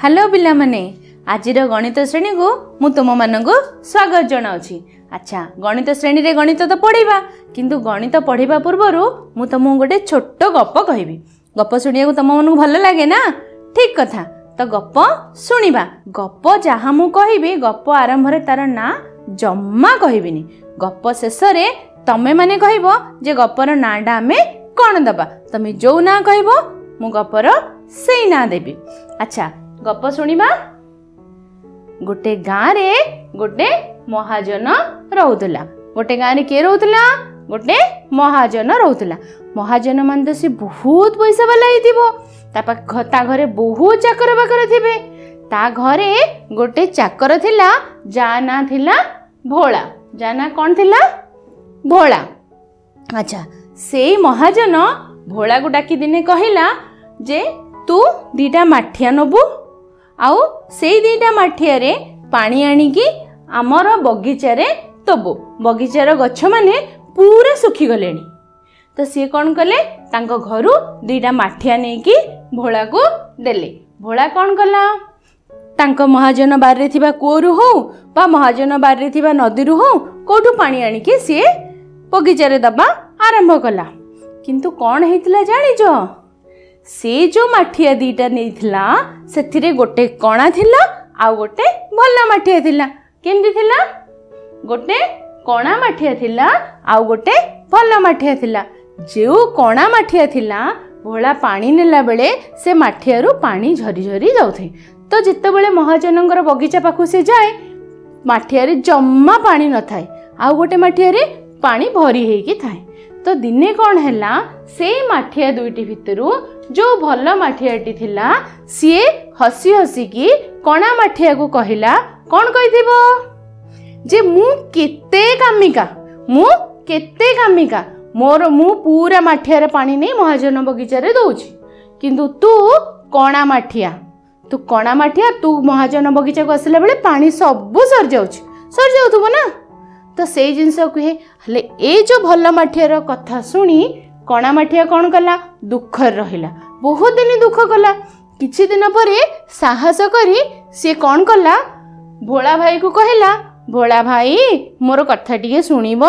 Hello ପିଲାମାନେ, ଆଜିର ଗଣିତ ଶ୍ରେଣୀକୁ ମୁଁ ତୁମମାନଙ୍କୁ ସ୍ୱାଗତ ଜଣାଉଛି। ଆଚ୍ଛା, ଗଣିତ ଶ୍ରେଣୀରେ ଗଣିତ ତ ପଢ଼ିବା, କିନ୍ତୁ ଗଣିତ ପଢ଼ିବା ପୂର୍ବରୁ ମୁଁ ତୁମକୁ ଗୋଟେ ଛୋଟ ଗପ କହିବି। ଗପ ଶୁଣିବାକୁ ତୁମମାନଙ୍କୁ ଭଲ ଲାଗେ ନା? ଠିକ୍ କଥା, ତ ଗପ ଶୁଣିବା। ଗପ ଯାହା ମୁଁ କହିବି, ଗପ ଆରମ୍ଭରେ ତାର ନାଁ ଜମା କହିବିନି। ଗପ ଶେଷରେ ତମେମାନେ କହିବ ଯେ ଗପର ନାଁଟା ଆମେ କ'ଣ ଦେବା। ତମେ ଯେଉଁ ନାଁ କହିବ, ମୁଁ ଗପର ସେଇ ନାଁ ଦେବି। ଆଚ୍ଛା, ଗପ ଶୁଣିବା। ଗୋଟେ ଗାଁରେ ଗୋଟେ ମହାଜନ ରହୁଥିଲା। ଗୋଟେ ଗାଁରେ କିଏ ରହୁଥିଲା? ଗୋଟେ ମହାଜନ ରହୁଥିଲା। ମହାଜନ ମାନେ ତ ସେ ବହୁତ ପଇସା ବାଲା ହେଇଥିବ, ତା ପାଖ ତା ଘରେ ବହୁତ ଚାକର ବାକର ଥିବେ। ତା ଘରେ ଗୋଟେ ଚାକର ଥିଲା, ଯାହା ନାଁ ଥିଲା ଭୋଳା। ଯାହା ନାଁ କ'ଣ ଥିଲା? ଭୋଳା। ଆଚ୍ଛା, ସେଇ ମହାଜନ ଭୋଳାକୁ ଡାକି ଦିନେ କହିଲା ଯେ ତୁ 2ଟା ମାଠିଆ ନେବୁ, ଆଉ ସେଇ 2ଟା ମାଠିଆରେ ପାଣି ଆଣିକି ଆମର ବଗିଚାରେ ଦେବୁ। ବଗିଚାର ଗଛମାନେ ପୁରା ଶୁଖିଗଲେଣି। ତ ସିଏ କ'ଣ କଲେ? ତାଙ୍କ ଘରୁ 2ଟା ମାଠିଆ ନେଇକି ଭୋଳାକୁ ଦେଲେ। ଭୋଳା କ'ଣ କଲା? ତାଙ୍କ ମହାଜନ ବାରିରେ ଥିବା କୂଅରୁ ହଉ ବା ମହାଜନ ବାରିରେ ଥିବା ନଦୀରୁ ହଉ, କେଉଁଠୁ ପାଣି ଆଣିକି ସିଏ ବଗିଚାରେ ଦେବା ଆରମ୍ଭ କଲା। କିନ୍ତୁ କ'ଣ ହେଇଥିଲା ଜାଣିଛ? ସେ ଯେଉଁ ମାଠିଆ 2ଟା ନେଇଥିଲା, ସେଥିରେ ଗୋଟେ କଣା ଥିଲା ଆଉ ଗୋଟେ ଭଲ ମାଠିଆ ଥିଲା। କେମିତି ଥିଲା? ଗୋଟେ କଣା ମାଠିଆ ଥିଲା ଆଉ ଗୋଟେ ଭଲ ମାଠିଆ ଥିଲା। ଯେଉଁ କଣା ମାଠିଆ ଥିଲା, ଭୋଳା ପାଣି ନେଲା ବେଳେ ସେ ମାଠିଆରୁ ପାଣି ଝରି ଝରି ଯାଉଥାଏ। ତ ଯେତେବେଳେ ମହାଜନଙ୍କର ବଗିଚା ପାଖକୁ ସେ ଯାଏ, ମାଠିଆରେ ଜମା ପାଣି ନଥାଏ, ଆଉ ଗୋଟେ ମାଠିଆରେ ପାଣି ଭରି ହେଇକି ଥାଏ। ତ ଦିନେ କ'ଣ ହେଲା? ସେଇ ମାଠିଆ 2ଟି ଭିତରୁ ଯେଉଁ ଭଲ ମାଠିଆଟି ଥିଲା, ସିଏ ହସି ହସିକି କଣା ମାଠିଆକୁ କହିଲା। କ'ଣ କହିଥିବ? ଯେ ମୁଁ କେତେ କାମିକା, ମୁଁ କେତେ କାମିକା, ମୋର ମୁଁ ପୁରା ମାଠିଆରେ ପାଣି ନେଇ ମହାଜନ ବଗିଚାରେ ଦେଉଛି, କିନ୍ତୁ ତୁ କଣା ମାଠିଆ, ତୁ କଣା ମାଠିଆ, ତୁ ମହାଜନ ବଗିଚାକୁ ଆସିଲା ବେଳେ ପାଣି ସବୁ ସରିଯାଉଛି। ସରିଯାଉଥିବ ନା? ତ ସେଇ ଜିନିଷ କୁହେ। ହେଲେ ଏଇ ଯେଉଁ ଭଲ ମାଠିଆର କଥା ଶୁଣି କଣା ମାଠିଆ କ'ଣ କଲା? ଦୁଃଖରେ ରହିଲା, ବହୁତ ଦିନ ଦୁଃଖ କଲା। କିଛି ଦିନ ପରେ ସାହସ କରି ସିଏ କ'ଣ କଲା? ଭୋଳା ଭାଇକୁ କହିଲା, ଭୋଳା ଭାଇ, ମୋର କଥା ଟିକେ ଶୁଣିବ?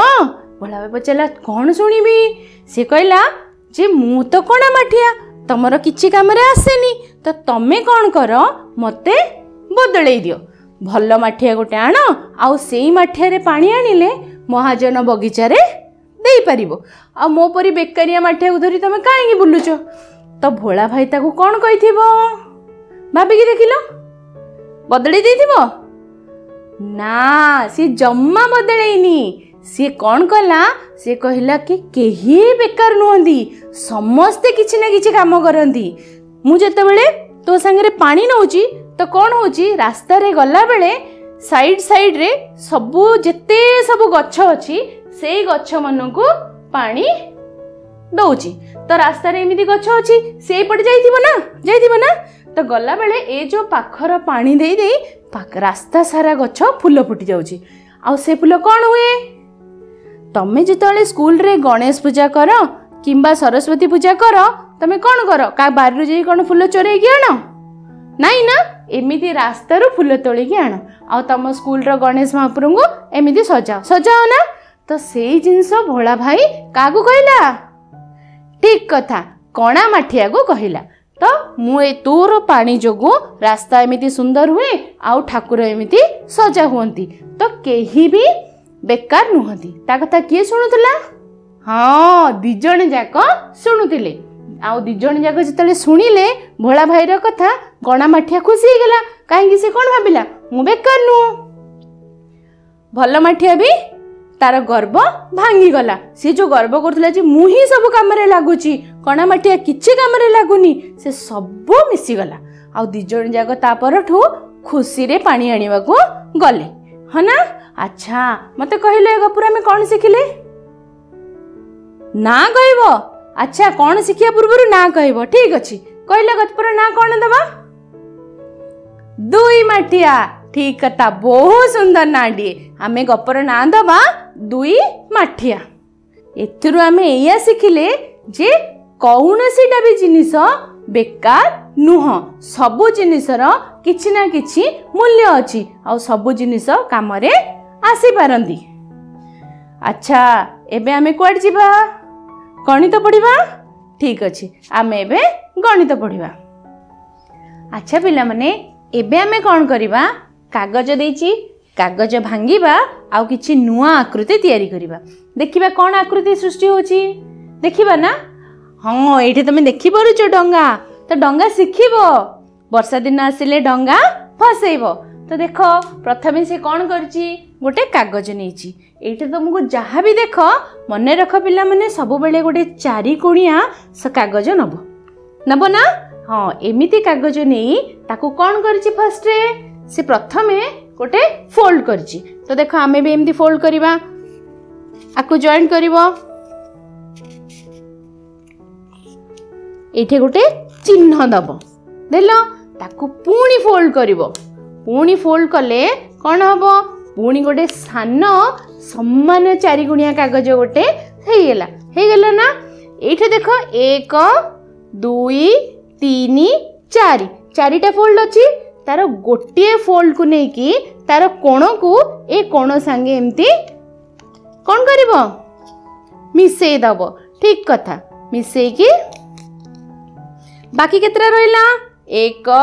ଭୋଳା ଭାଇ ପଚାରିଲା, କ'ଣ ଶୁଣିବି? ସେ କହିଲା ଯେ ମୁଁ ତ କଣା ମାଠିଆ, ତମର କିଛି କାମରେ ଆସେନି, ତ ତମେ କ'ଣ କର, ମୋତେ ବଦଳେଇ ଦିଅ, ଭଲ ମାଠିଆ ଗୋଟେ ଆଣ, ଆଉ ସେଇ ମାଠିଆରେ ପାଣି ଆଣିଲେ ମହାଜନ ବଗିଚାରେ ଦେଇପାରିବ। ଆଉ ମୋ ପରି ବେକାରିଆ ମାଠିଆକୁ ଧରି ତମେ କାହିଁକି ବୁଲୁଛ? ତ ଭୋଳା ଭାଇ ତାକୁ କ'ଣ କହିଥିବ ଭାବିକି ଦେଖିଲ? ବଦଳେଇ ଦେଇଥିବ ନା? ସିଏ ଜମା ବଦଳେଇନି। ସିଏ କ'ଣ କଲା? ସିଏ କହିଲା କି କେହି ବେକାର ନୁହନ୍ତି, ସମସ୍ତେ କିଛି ନା କିଛି କାମ କରନ୍ତି। ମୁଁ ଯେତେବେଳେ ତୋ ସାଙ୍ଗରେ ପାଣି ନେଉଛି, ତ କ'ଣ ହେଉଛି? ରାସ୍ତାରେ ଗଲାବେଳେ ସାଇଡ୍ ସାଇଡ୍ରେ ସବୁ ଯେତେ ସବୁ ଗଛ ଅଛି, ସେଇ ଗଛମାନଙ୍କୁ ପାଣି ଦଉଛି। ତ ରାସ୍ତାରେ ଏମିତି ଗଛ ଅଛି, ସେଇପଟେ ଯାଇଥିବ ନା? ଯାଇଥିବ ନା? ତ ଗଲାବେଳେ ଏ ଯେଉଁ ପାଖର ପାଣି ଦେଇ ଦେଇ ରାସ୍ତା ସାରା ଗଛ ଫୁଲ ଫୁଟି ଯାଉଛି। ଆଉ ସେ ଫୁଲ କ'ଣ ହୁଏ? ତମେ ଯେତେବେଳେ ସ୍କୁଲରେ ଗଣେଶ ପୂଜା କର କିମ୍ବା ସରସ୍ୱତୀ ପୂଜା କର, ତମେ କ'ଣ କର? କାହା ବାରିରୁ ଯାଇ କ'ଣ ଫୁଲ ଚୋରେଇକି ଆଣ? ନାଇଁ ନା? ଏମିତି ରାସ୍ତାରୁ ଫୁଲ ତୋଳିକି ଆଣ, ଆଉ ତମ ସ୍କୁଲର ଗଣେଶ ମହାପ୍ରଭୁଙ୍କୁ ଏମିତି ସଜାଅ। ସଜାଅ ନା? ତ ସେଇ ଜିନିଷ ଭୋଳା ଭାଇ କାହାକୁ କହିଲା? ଠିକ କଥା, କଣା ମାଠିଆକୁ କହିଲା। ତ ମୁଁ ଏ ତୋର ପାଣି ଯୋଗୁଁ ରାସ୍ତା ଏମିତି ସୁନ୍ଦର ହୁଏ ଆଉ ଠାକୁର ଏମିତି ସଜା ହୁଅନ୍ତି। ତ କେହି ବି ବେକାର ନୁହନ୍ତି। ତା କଥା କିଏ ଶୁଣୁଥିଲା? ହଁ, 2 ଜଣ ଯାକ ଶୁଣୁଥିଲେ। ଆଉ 2 ଜଣ ଯାକ ଯେତେବେଳେ ଶୁଣିଲେ ଭୋଳା ଭାଇର କଥା, କଣା ମାଠିଆ ଖୁସି ହେଇଗଲା। କାହିଁକି? ସେ କ'ଣ ଭାବିଲା? ମୁଁ ବେକାର ନୁହଁ। ଭଲ ମାଠିଆ ବି ତାର ଗର୍ବ ଭାଙ୍ଗିଗଲା। ସେ ଯୋଉ ଗର୍ବ କରୁଥିଲା ଯେ ମୁଁ ହିଁ ସବୁ କାମରେ ଲାଗୁଛି, କଣା ମାଠିଆ କିଛି କାମରେ ଲାଗୁନି, ସେ ସବୁ ମିଶିଗଲା। ଆଉ 2 ଜଣ ଯାକ ତା ପରଠୁ ଖୁସିରେ ପାଣି ଆଣିବାକୁ ଗଲେ, ହଁ ନା? ଆଚ୍ଛା, ମତେ କହିଲେ ଏ ଗପରୁ ଆମେ କ'ଣ ଶିଖିଲେ? ନା କହିବ? ଆଚ୍ଛା, କ'ଣ ଶିଖିବା ପୂର୍ବରୁ ନା କହିବ। ଠିକ ଅଛି, କହିଲେ ଗପର ନାଁ କ'ଣ ଦେବା? ଦୁଇ ମାଠିଆ। ଠିକ କଥା, ବହୁତ ସୁନ୍ଦର ନାଁଟିଏ। ଆମେ ଗପର ନାଁ ଦେବା ଦୁଇ ମାଠିଆ। ଏଥିରୁ ଆମେ ଏଇଆ ଶିଖିଲେ ଯେ କୌଣସିଟା ବି ଜିନିଷ ବେକାର ନୁହଁ। ସବୁ ଜିନିଷର କିଛି ନା କିଛି ମୂଲ୍ୟ ଅଛି, ଆଉ ସବୁ ଜିନିଷ କାମରେ ଆସିପାରନ୍ତି। ଆଚ୍ଛା, ଏବେ ଆମେ କୁଆଡ଼େ ଯିବା? ଗଣିତ ପଢ଼ିବା। ଠିକ୍ ଅଛି, ଆମେ ଏବେ ଗଣିତ ପଢ଼ିବା। ଆଚ୍ଛା ପିଲାମାନେ, ଏବେ ଆମେ କ'ଣ କରିବା? କାଗଜ ଦେଇଛି, କାଗଜ ଭାଙ୍ଗିବା ଆଉ କିଛି ନୂଆ ଆକୃତି ତିଆରି କରିବା। ଦେଖିବା କ'ଣ ଆକୃତି ସୃଷ୍ଟି ହେଉଛି, ଦେଖିବା ନା? ହଁ, ଏଇଠି ତମେ ଦେଖିପାରୁଛ ଡଙ୍ଗା। ତ ଡଙ୍ଗା ଶିଖିବ, ବର୍ଷା ଦିନ ଆସିଲେ ଡଙ୍ଗା ଭସେଇବ। ତ ଦେଖ, ପ୍ରଥମେ ସେ କ'ଣ କରିଛି? ଗୋଟେ କାଗଜ ନେଇଛି। ଏଇଠି ତୁମକୁ ଯାହା ବି ଦେଖ, ମନେ ରଖ ପିଲାମାନେ, ସବୁବେଳେ ଗୋଟେ ଚାରିକୋଣିଆ କାଗଜ ନେବ। ନେବ ନା? ହଁ, ଏମିତି କାଗଜ ନେଇ ତାକୁ କ'ଣ କରିଛି? ଫାର୍ଷ୍ଟରେ ସେ ପ୍ରଥମେ ଗୋଟେ ଫୋଲ୍ଡ କରିଛି। ତ ଦେଖ, ଆମେ ବି ଏମିତି ଫୋଲ୍ଡ କରିବା। ଆକୁ ଜଏଣ୍ଟ କରିବ, ଏଇଠି ଗୋଟେ ଚିହ୍ନ ଦେବ। ଦେଲ, ତାକୁ ପୁଣି ଫୋଲ୍ଡ କରିବ। ପୁଣି ଫୋଲ୍ଡ କଲେ କ'ଣ ହେବ? ପୁଣି ଗୋଟେ ସାନ ସମାନ ଚାରିଗୁଣିଆ କାଗଜ ଗୋଟେ ହେଇଗଲା। ହେଇଗଲା ନା? ଏଇଠି ଦେଖ, 1, 2, 3, 4, ଚାରିଟା ଫୋଲ୍ଡ ଅଛି। ତାର ଗୋଟିଏ ଫୋଲ୍ଡକୁ ନେଇକି ତାର କୋଣକୁ ଏ କୋଣ ସାଙ୍ଗେ ଏମିତି କ'ଣ କରିବ? ମିଶେଇ ଦେବ। ଠିକ୍ କଥା। ମିଶେଇକି ବାକି କେତେଟା ରହିଲା? 1,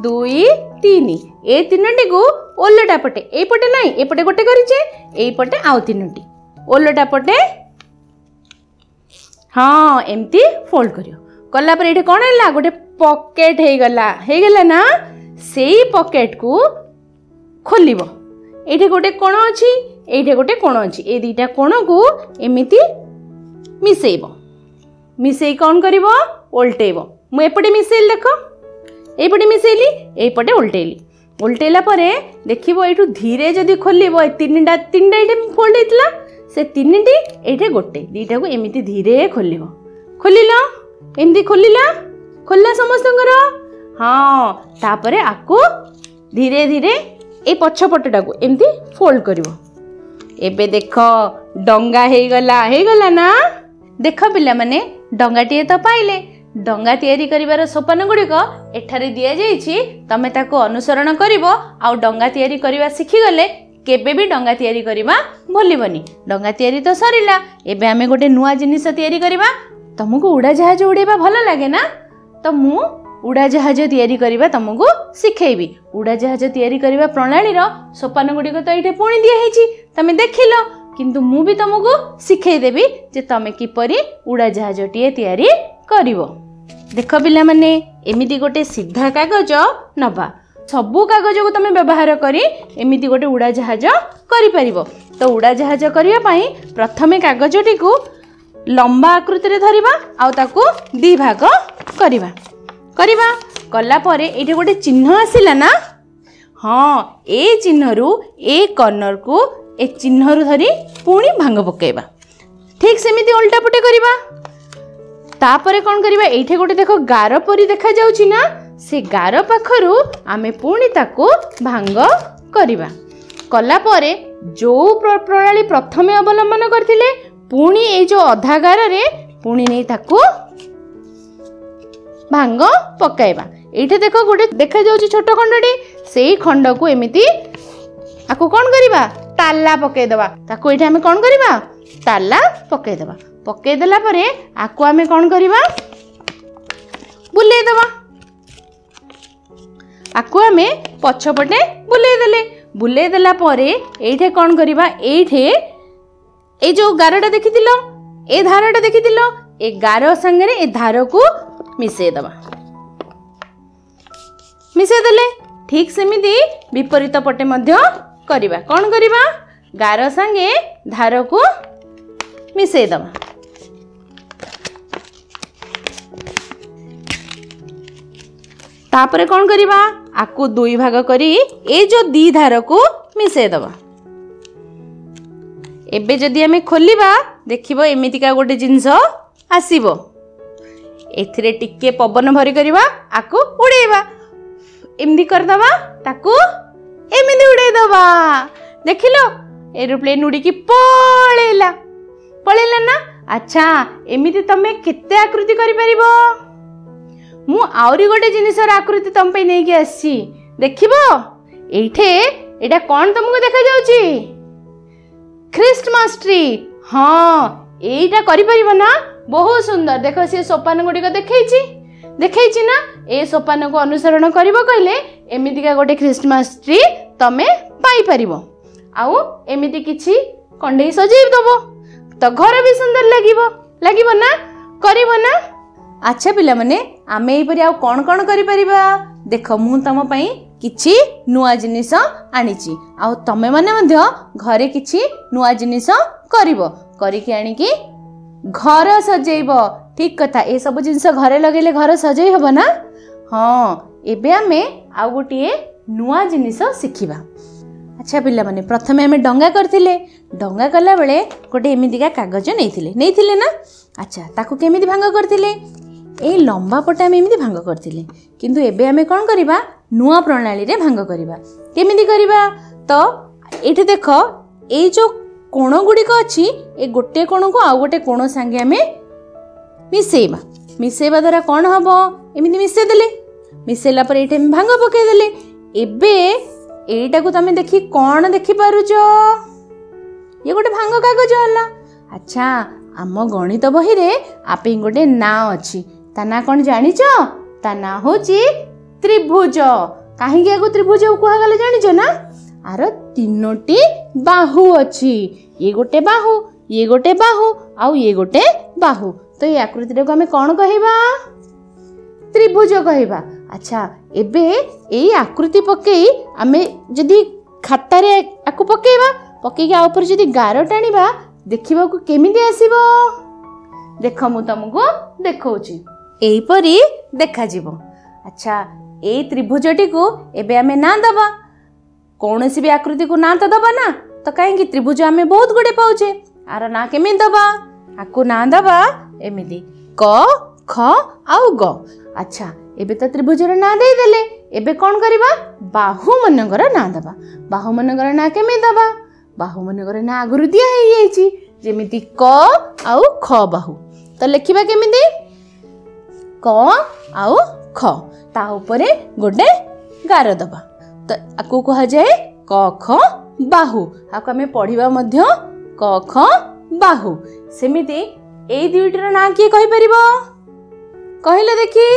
2, 3। ଏ ତିନୋଟିକୁ ଓଲଟା ପଟେ, ଏଇପଟେ ନାହିଁ, ଏପଟେ ଗୋଟେ କରିଛେ, ଏଇପଟେ ଆଉ ତିନୋଟି ଓଲଟା ପଟେ, ହଁ, ଏମିତି ଫୋଲ୍ଡ କରିବ। କଲା ପରେ ଏଇଠି କ'ଣ ହେଲା? ଗୋଟେ ପକେଟ୍ ହେଇଗଲା। ହେଇଗଲା ନା? ସେଇ ପକେଟକୁ ଖୋଲିବ। ଏଇଠି ଗୋଟେ କୋଣ ଅଛି, ଏଇଠି ଗୋଟେ କୋଣ ଅଛି। ଏ ଦୁଇଟା କୋଣକୁ ଏମିତି ମିଶେଇବ। ମିଶେଇ କ'ଣ କରିବ? ଓଲଟେଇବ। ମୁଁ ଏପଟେ ମିଶେଇଲି, ଦେଖ, ଏଇପଟେ ମିଶେଇଲି, ଏଇପଟେ ଓଲଟେଇଲି। ଓଲଟେଇଲା ପରେ ଦେଖିବ, ଏଇଠୁ ଧୀରେ ଯଦି ଖୋଲିବ, ଏ ତିନିଟା, ତିନିଟା ଏଇଠି ଫୋଲ୍ଡ ହେଇଥିଲା, ସେ ତିନିଟି, ଏଇଠି ଗୋଟେ, ଦୁଇଟାକୁ ଏମିତି ଧୀରେ ଖୋଲିବ। ଖୋଲିଲ? ଏମିତି ଖୋଲିଲା? ଖୋଲିଲା ସମସ୍ତଙ୍କର? ହଁ। ତାପରେ ଆକୁ ଧୀରେ ଧୀରେ ଏଇ ପଛ ପଟଟାକୁ ଏମିତି ଫୋଲ୍ଡ କରିବ। ଏବେ ଦେଖ, ଡଙ୍ଗା ହେଇଗଲା। ହେଇଗଲା ନା? ଦେଖ ପିଲାମାନେ, ଡଙ୍ଗାଟିଏ ତ ପାଇଲେ। ଡଙ୍ଗା ତିଆରି କରିବାର ସୋପାନ ଗୁଡ଼ିକ ଏଠାରେ ଦିଆଯାଇଛି, ତମେ ତାକୁ ଅନୁସରଣ କରିବ, ଆଉ ଡଙ୍ଗା ତିଆରି କରିବା ଶିଖିଗଲେ କେବେ ବି ଡଙ୍ଗା ତିଆରି କରିବା ଭୁଲିବନି। ଡଙ୍ଗା ତିଆରି ତ ସରିଲା, ଏବେ ଆମେ ଗୋଟେ ନୂଆ ଜିନିଷ ତିଆରି କରିବା। ତମକୁ ଉଡ଼ାଜାହାଜ ଉଡ଼େଇବା ଭଲ ଲାଗେ ନା? ତ ମୁଁ ଉଡ଼ାଜାହାଜ ତିଆରି କରିବା ତମକୁ ଶିଖେଇବି। ଉଡ଼ାଜାହାଜ ତିଆରି କରିବା ପ୍ରଣାଳୀର ସୋପାନ ଗୁଡ଼ିକ ତ ଏଇଠି ପୁଣି ଦିଆହେଇଛି, ତମେ ଦେଖିଲ, କିନ୍ତୁ ମୁଁ ବି ତମକୁ ଶିଖେଇଦେବି ଯେ ତମେ କିପରି ଉଡ଼ାଜାହାଜଟିଏ ତିଆରି କରିବ। ଦେଖ ପିଲାମାନେ, ଏମିତି ଗୋଟେ ସିଧା କାଗଜ ନେବା। ସବୁ କାଗଜକୁ ତମେ ବ୍ୟବହାର କରି ଏମିତି ଗୋଟେ ଉଡ଼ାଜାହାଜ କରିପାରିବ। ତ ଉଡ଼ାଜାହାଜ କରିବା ପାଇଁ ପ୍ରଥମେ କାଗଜଟିକୁ ଲମ୍ବା ଆକୃତିରେ ଧରିବା ଆଉ ତାକୁ ଦୁଇ ଭାଗ କରିବା। କରିବା କଲା ପରେ ଏଇଠି ଗୋଟେ ଚିହ୍ନ ଆସିଲା ନା? ହଁ, ଏ ଚିହ୍ନରୁ ଏ କର୍ଣ୍ଣରକୁ ଏ ଚିହ୍ନରୁ ଧରି ପୁଣି ଭାଙ୍ଗ ପକାଇବା। ଠିକ୍ ସେମିତି ଓଲଟା ପଟେ କରିବା। ତାପରେ କ'ଣ କରିବା? ଏଇଠି ଗୋଟେ ଦେଖ ଗାର ପରି ଦେଖାଯାଉଛି ନା? ସେ ଗାର ପାଖରୁ ଆମେ ପୁଣି ତାକୁ ଭାଙ୍ଗ କରିବା। କଲା ପରେ ଯେଉଁ ପ୍ରଣାଳୀ ପ୍ରଥମେ ଅବଲମ୍ବନ କରିଥିଲେ, ପୁଣି ଏଇ ଯେଉଁ ଅଧା ଗାରରେ ପୁଣି ନେଇ ତାକୁ ଭାଙ୍ଗ ପକାଇବା। ଏଇଠି ଦେଖ, ଗୋଟେ ଦେଖାଯାଉଛି ଛୋଟ ଖଣ୍ଡଟେ, ସେଇ ଖଣ୍ଡକୁ ଏମିତି ଆକୁ କ'ଣ କରିବା? ତାଲା ପକାଇଦେବା। ତାକୁ ଏଇଠି ଆମେ କ'ଣ କରିବା? ତାଲା ପକାଇଦେବା। ପକାଇଦେଲା ପରେ ଆକୁ ଆମେ କ'ଣ କରିବା? ବୁଲେଇଦେବା। ଆକୁ ଆମେ ପଛପଟେ ବୁଲେଇଦେଲେ। ବୁଲେଇ ଦେଲା ପରେ ଏଇଠି କ'ଣ କରିବା? ଏଇଠି ଏଇ ଯେଉଁ ଗାରଟା ଦେଖିଥିଲ, ଏ ଧାରଟା ଦେଖିଥିଲ, ଏ ଗାର ସାଙ୍ଗରେ ଏ ଧାରକୁ ମିଶେଇଦେବା। ମିଶେଇଦେଲେ, ଠିକ୍ ସେମିତି ବିପରୀତ ପଟେ ମଧ୍ୟ କରିବା। କ'ଣ କରିବା? ଗାର ସାଙ୍ଗେ ଧାରକୁ ମିଶେଇଦେବା। ତାପରେ କ'ଣ କରିବା? ଆକୁ ଦୁଇ ଭାଗ କରି ଏଇ ଯେଉଁ ଦି ଧାରକୁ ମିଶେଇଦେବା। ଏବେ ଯଦି ଆମେ ଖୋଲିବା, ଦେଖିବ ଏମିତିକା ଗୋଟେ ଜିନିଷ ଆସିବ। ଏଥିରେ ଟିକେ ପବନ ଭରି କରିବା, ଆକୁ ଉଡ଼େଇବା। ଏମିତି କରିଦେବା, ତାକୁ ଏମିତି ଉଡ଼େଇଦେବା। ଦେଖିଲ, ଏରୋପ୍ଲେନ୍ ଉଡ଼ିକି ପଳେଇଲା। ପଳେଇଲା ନା? ଆଚ୍ଛା, ଏମିତି ତମେ କେତେ ଆକୃତି କରିପାରିବ? ମୁଁ ଆହୁରି ଗୋଟେ ଜିନିଷର ଆକୃତି ତମ ପାଇଁ ନେଇକି ଆସିଛି, ଦେଖିବ? ଏଇଠି ଏଇଟା କ'ଣ ତମକୁ ଦେଖାଯାଉଛି? Christmas tree. ହଁ, ଏଇଟା କରିପାରିବ ନା? ବହୁତ ସୁନ୍ଦର। ଦେଖ, ସିଏ ସୋପାନ ଗୁଡ଼ିକ ଦେଖେଇଛି, ଦେଖେଇଛି ନା? ଏ ସୋପାନକୁ ଅନୁସରଣ କରିବ କହିଲେ ଏମିତିକା ଗୋଟେ ଖ୍ରୀଷ୍ଟମାସ ଟ୍ରି ତମେ ପାଇପାରିବ। ଆଉ ଏମିତି କିଛି କଣ୍ଢେଇ ସଜେଇ ଦେବ ତ ଘର ବି ସୁନ୍ଦର ଲାଗିବ, ଲାଗିବ ନା? କରିବ ନା? ଆଚ୍ଛା ପିଲାମାନେ, ଆମେ ଏହିପରି ଆଉ କ'ଣ କ'ଣ କରିପାରିବା? ଦେଖ, ମୁଁ ତମ ପାଇଁ କିଛି ନୂଆ ଜିନିଷ ଆଣିଛି, ଆଉ ତମେମାନେ ମଧ୍ୟ ଘରେ କିଛି ନୂଆ ଜିନିଷ କରିବ, କରିକି ଆଣିକି ଘର ସଜେଇବ। ଠିକ କଥା, ଏସବୁ ଜିନିଷ ଘରେ ଲଗେଇଲେ ଘର ସଜେଇ ହେବ ନା? ହଁ, ଏବେ ଆମେ ଆଉ ଗୋଟିଏ ନୂଆ ଜିନିଷ ଶିଖିବା। ଆଚ୍ଛା ପିଲାମାନେ, ପ୍ରଥମେ ଆମେ ଡଙ୍ଗା କରିଥିଲେ। ଡଙ୍ଗା କଲାବେଳେ ଗୋଟେ ଏମିତିକା କାଗଜ ନେଇଥିଲେ, ନେଇଥିଲେ ନା? ଆଚ୍ଛା, ତାକୁ କେମିତି ଭାଙ୍ଗ କରିଥିଲେ? ଏଇ ଲମ୍ବା ପଟେ ଆମେ ଏମିତି ଭାଙ୍ଗ କରିଥିଲେ। କିନ୍ତୁ ଏବେ ଆମେ କ'ଣ କରିବା? ନୂଆ ପ୍ରଣାଳୀରେ ଭାଙ୍ଗ କରିବା। କେମିତି କରିବା? ତ ଏଇଠି ଦେଖ, ଏଇ ଯେଉଁ କୋଣ ଗୁଡ଼ିକ ଅଛି, ଏ ଗୋଟିଏ କୋଣକୁ ଆଉ ଗୋଟେ କୋଣ ସାଙ୍ଗେ ଆମେ ମିଶେଇବା। ମିଶେଇବା ଦ୍ୱାରା କ'ଣ ହେବ? ଏମିତି ମିଶେଇ ଦେଲେ, ମିଶେଇଲା ପରେ ଏଇଠି ଆମେ ଭାଙ୍ଗ ପକେଇଦେଲେ। ଏବେ ଏଇଟାକୁ ତମେ ଦେଖି କ'ଣ ଦେଖିପାରୁଛ? ଇଏ ଗୋଟେ ଭାଙ୍ଗ କାଗଜ ହେଲା। ଆଚ୍ଛା, ଆମ ଗଣିତ ବହିରେ ଆ ପାଇଁ ଗୋଟେ ନାଁ ଅଛି। ତା ନାଁ କ'ଣ ଜାଣିଛ? ତା ନାଁ ହେଉଛି ତ୍ରିଭୁଜ। କାହିଁକି ଆକୁ ତ୍ରିଭୁଜ କୁହାଗଲା ଜାଣିଛ ନା? ଆର ତିନୋଟି ବାହୁ ଅଛି। ଇଏ ଗୋଟେ ବାହୁ, ଇଏ ଗୋଟେ ବାହୁ, ଆଉ ଇଏ ଗୋଟେ ବାହୁ। ତ ଏଇ ଆକୃତିଟାକୁ ଆମେ କ'ଣ କହିବା? ତ୍ରିଭୁଜ କହିବା। ଆଚ୍ଛା, ଏବେ ଏଇ ଆକୃତି ପକେଇ ଆମେ ଯଦି ଖାତାରେ ଆକୁ ପକେଇବା, ପକେଇକି ଆ ଉପରେ ଯଦି ଗାର ଟାଣିବା, ଦେଖିବାକୁ କେମିତି ଆସିବ? ଦେଖ, ମୁଁ ତମକୁ ଦେଖାଉଛି। ଏହିପରି ଦେଖାଯିବ। ଆଚ୍ଛା, ଏଇ ତ୍ରିଭୁଜଟିକୁ ଏବେ ଆମେ ନାଁ ଦେବା। କୌଣସି ବି ଆକୃତିକୁ ନାଁ ତ ଦେବା ନା, ତ କାହିଁକି ତ୍ରିଭୁଜ ଆମେ ବହୁତ ଗୁଡ଼ିଏ ପାଉଛେ, ଆର ନାଁ କେମିତି ଦେବା? ଆକୁ ନାଁ ଦେବା ଏମିତି କ, ଖ ଆଉ ଗ। ଆଚ୍ଛା, ଏବେ ତ ତ୍ରିଭୁଜର ନାଁ ଦେଇଦେଲେ, ଏବେ କ'ଣ କରିବା? ବାହୁ ମାନଙ୍କର ନାଁ ଦେବା। ବାହୁ ମାନଙ୍କର ନାଁ କେମିତି ଦେବା? ବାହୁ ମାନଙ୍କର ନାଁ ଆଗରୁ ଦିଆ ହେଇଯାଇଛି, ଯେମିତି କ ଆଉ ଖ ବାହୁ। ତ ଲେଖିବା କେମିତି? କ ଆଉ ଖ, ତା ଉପରେ ଗୋଟେ ଗାର ଦେବା। ତ ଆକୁ କୁହାଯାଏ କ ଖ ବାହୁ। ଆକୁ ଆମେ ପଢ଼ିବା ମଧ୍ୟ କ ଖ ବାହୁ। ସେମିତି ଏଇ ଦୁଇଟିର ନାଁ କିଏ କହିପାରିବ? କହିଲେ ଦେଖି।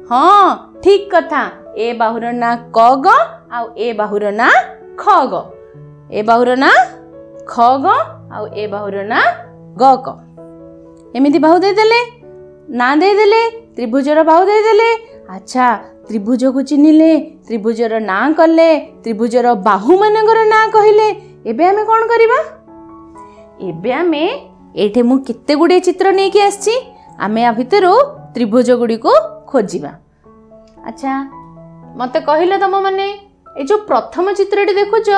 ହଁ, ଠିକ କଥା। ଏ ବାହୁର ନାଁ କ ଗ, ଆଉ ଏ ବାହୁର ନାଁ ଖ ଗ। ଏ ବାହୁର ନାଁ ଖ ଗ, ଆଉ ଏ ବାହୁର ନାଁ ଗ କ। ଏମିତି ବାହୁ ଦେଇଦେଲେ, ନାଁ ଦେଇଦେଲେ, ତ୍ରିଭୁଜର ବାହୁ ଦେଇଦେଲେ। ଆଚ୍ଛା, ତ୍ରିଭୁଜକୁ ଚିହ୍ନିଲେ, ତ୍ରିଭୁଜର ନାଁ କଲେ, ତ୍ରିଭୁଜର ବାହୁମାନଙ୍କର ନାଁ କହିଲେ। ଏବେ ଆମେ କ'ଣ କରିବା? ଏବେ ଆମେ ଏଇଠି ମୁଁ କେତେ ଗୁଡ଼ିଏ ଚିତ୍ର ନେଇକି ଆସିଛି, ଆମେ ଆ ଭିତରୁ ତ୍ରିଭୁଜ ଗୁଡ଼ିକୁ ଖୋଜିବା। ଆଚ୍ଛା, ମୋତେ କହିଲ ତମମାନେ, ଏ ଯେଉଁ ପ୍ରଥମ ଚିତ୍ରଟି ଦେଖୁଛ,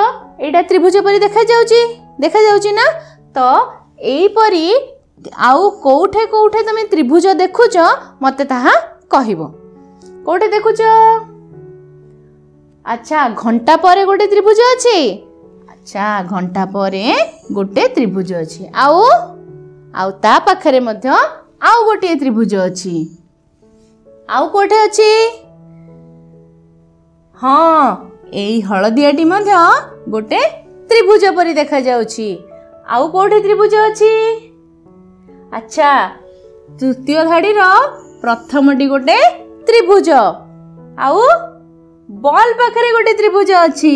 ଏଇଟା ତ୍ରିଭୁଜ ପରି ଦେଖାଯାଉଛି, ଦେଖାଯାଉଛି ନା? ତ ଏଇପରି ଆଉ କୋଉଠେ କୋଉଠେ ତମେ ତ୍ରିଭୁଜ ଦେଖୁଛ, ମୋତେ ତାହା କହିବ। କୋଉଠି ଦେଖୁଛ? ଆଚ୍ଛା, ଘଣ୍ଟା ପରେ ଗୋଟେ ତ୍ରିଭୁଜ ଅଛି। ଆଚ୍ଛା, ଘଣ୍ଟା ପରେ ଗୋଟେ ତ୍ରିଭୁଜ ଅଛି, ଆଉ ତା ପାଖରେ ମଧ୍ୟ ଆଉ ଗୋଟିଏ ତ୍ରିଭୁଜ ଅଛି। ଆଉ କୋଉଠି ଅଛି? ହଁ, ଏଇ ହଳଦିଆଟି ମଧ୍ୟ ଗୋଟେ ତ୍ରିଭୁଜ ପରି ଦେଖାଯାଉଛି। ଆଉ କୋଉଠି ତ୍ରିଭୁଜ ଅଛି? ଆଚ୍ଛା, ତୃତୀୟ ଧାଡ଼ିର ପ୍ରଥମଟି ଗୋଟେ ତ୍ରିଭୁଜ, ଆଉ ବଲ୍ ପାଖରେ ଗୋଟେ ତ୍ରିଭୁଜ ଅଛି।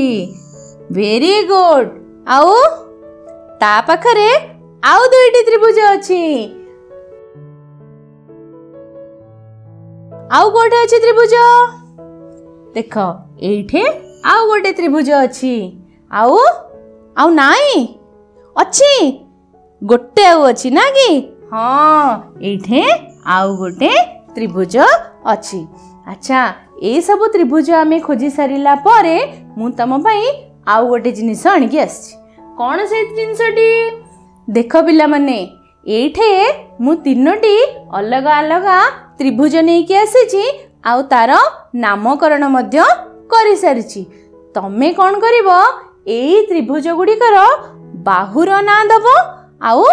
Very good. ଆଉ ତା ପାଖରେ ଆଉ ଦୁଇଟି ତ୍ରିଭୁଜ ଅଛି। ଆଉ କୋଉଠି ଅଛି ତ୍ରିଭୁଜ? ଦେଖ, ଏଇଠି ଆଉ ଗୋଟେ ତ୍ରିଭୁଜ ଅଛି। ଆଉ ନାଇଁ, ଅଛି ଗୋଟେ, ଆଉ ଅଛି ନା କି? ହଁ, ଏଇଠି ଆଉ ଗୋଟେ ତ୍ରିଭୁଜ ଅଛି। ଆଚ୍ଛା, ଏଇସବୁ ତ୍ରିଭୁଜ ଆମେ ଖୋଜି ସାରିଲା ପରେ ମୁଁ ତମ ପାଇଁ ଆଉ ଗୋଟେ ଜିନିଷ ଆଣିକି ଆସିଛି। କ'ଣ ସେ ଜିନିଷଟି? ଦେଖ ପିଲାମାନେ, ଏଇଠି ମୁଁ ତିନୋଟି ଅଲଗା ଅଲଗା ତ୍ରିଭୁଜ ନେଇକି ଆସିଛି, ଆଉ ତାର ନାମକରଣ ମଧ୍ୟ କରିସାରିଛି। ତମେ କ'ଣ କରିବ? ଏଇ ତ୍ରିଭୁଜ ଗୁଡ଼ିକର ବାହୁର ନାଁ ଦେବ, ଆଉ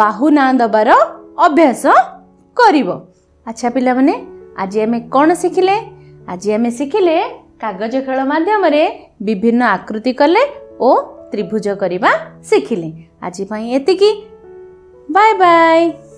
ବାହୁ ନାଁ ଦେବାର ଅଭ୍ୟାସ କରିବ। ଆଚ୍ଛା ପିଲାମାନେ, ଆଜି ଆମେ କ'ଣ ଶିଖିଲେ? ଆଜି ଆମେ ଶିଖିଲେ କାଗଜ ଖେଳ ମାଧ୍ୟମରେ ବିଭିନ୍ନ ଆକୃତି କଲେ ଓ ତ୍ରିଭୁଜ କରିବା ଶିଖିଲେ। ଆଜି ପାଇଁ ଏତିକି। Bye bye.